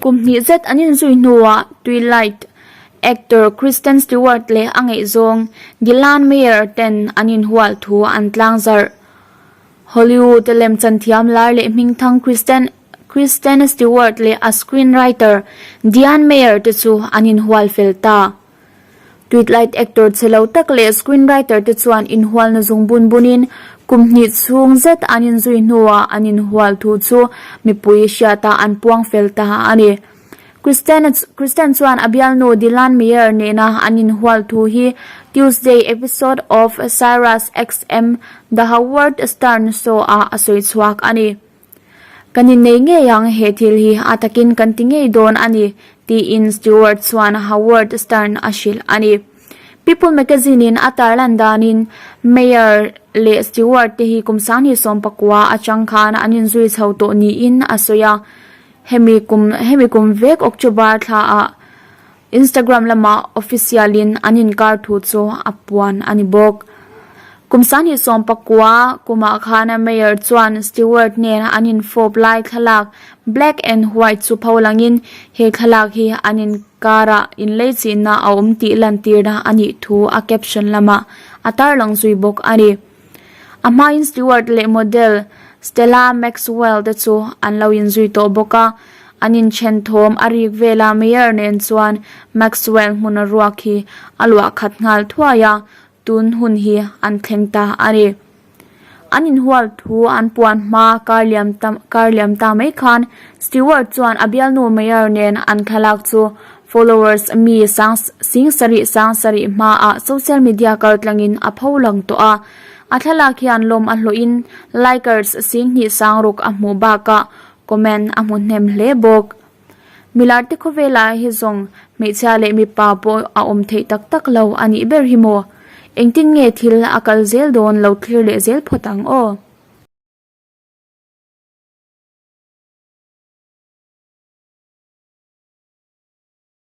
Kum hnih zet an inzui hnuah Twilight actor Kristen Stewart leh a ngaihzawng Dylan Meyer ten an inhual thu an tlangzarh. Hollywood lemchan thiam lar leh hmingthang Kristen Kristen Stewart leh a screenwriter Diane Meyer te chu an inhual fel ta. Twilight actor che lo tak leh screenwriter te chuan inhualna zung bun bunin kum hnih chhung zet an inzui hnuah an inhual thu chu mipui hriatah an puang fel ta a ni. Kristen Kristen chuan a bialnu Dylan Meyer nena an inhual thu hi Tuesday episode of Sirius XM The Howard Stern Show-ah a sawi chhuak a ni. Kan innei ngei ang, he thil hi a takin kan ti ngei dawn a ni, tiin Stewart chuan Howard Stern a hrilh a ni. People magazine-in a tarlan danin Meyer leh Stewart te hi kum 2019 atang khan an inzui chho tawh niin a sawi a. Hemi kum hemi kum vek October thlaah Instagram lamah official-in an inkar thu chu a puan a ni bawk. Kum 2019 kumah khan Meyer chuan Stewart nen an infawp lai thlalak black and white chu pho langin he thlalak hi an inkarah inleichihna a awm tih lantirna a nih thu a caption lamah a tarlang zui bawk a ni. A hmain Stewart leh model Stella Maxwell te chu an lo inzui tawh bawk a. An inthen thawm a rik vela Meyer nen chuan Maxwell hmuna ruak hi a luah khat nghal thuai a, tun hun hi an thleng ta a ni. An inhual thu an puan hma kar liam ta kar liam ta mai khan Stewart chuan a bialnu Meyer nen an thlalak chu followers mi sang sing sarih sang sarih hmaah social media kaltlangin a pho lang tawh a. A thlalak hian lawm a hlawhin likers sing hnih sang ruk a hmuh bakah Comment a hmu hnem hle bawk. Milar te khawvelah hi zawng hmeichhia leh mipa pawh a awm theih tak tak lo a nih ber hi maw? Engtin nge thil a kal zel dawn lo thlir leh zel phawt ang aw.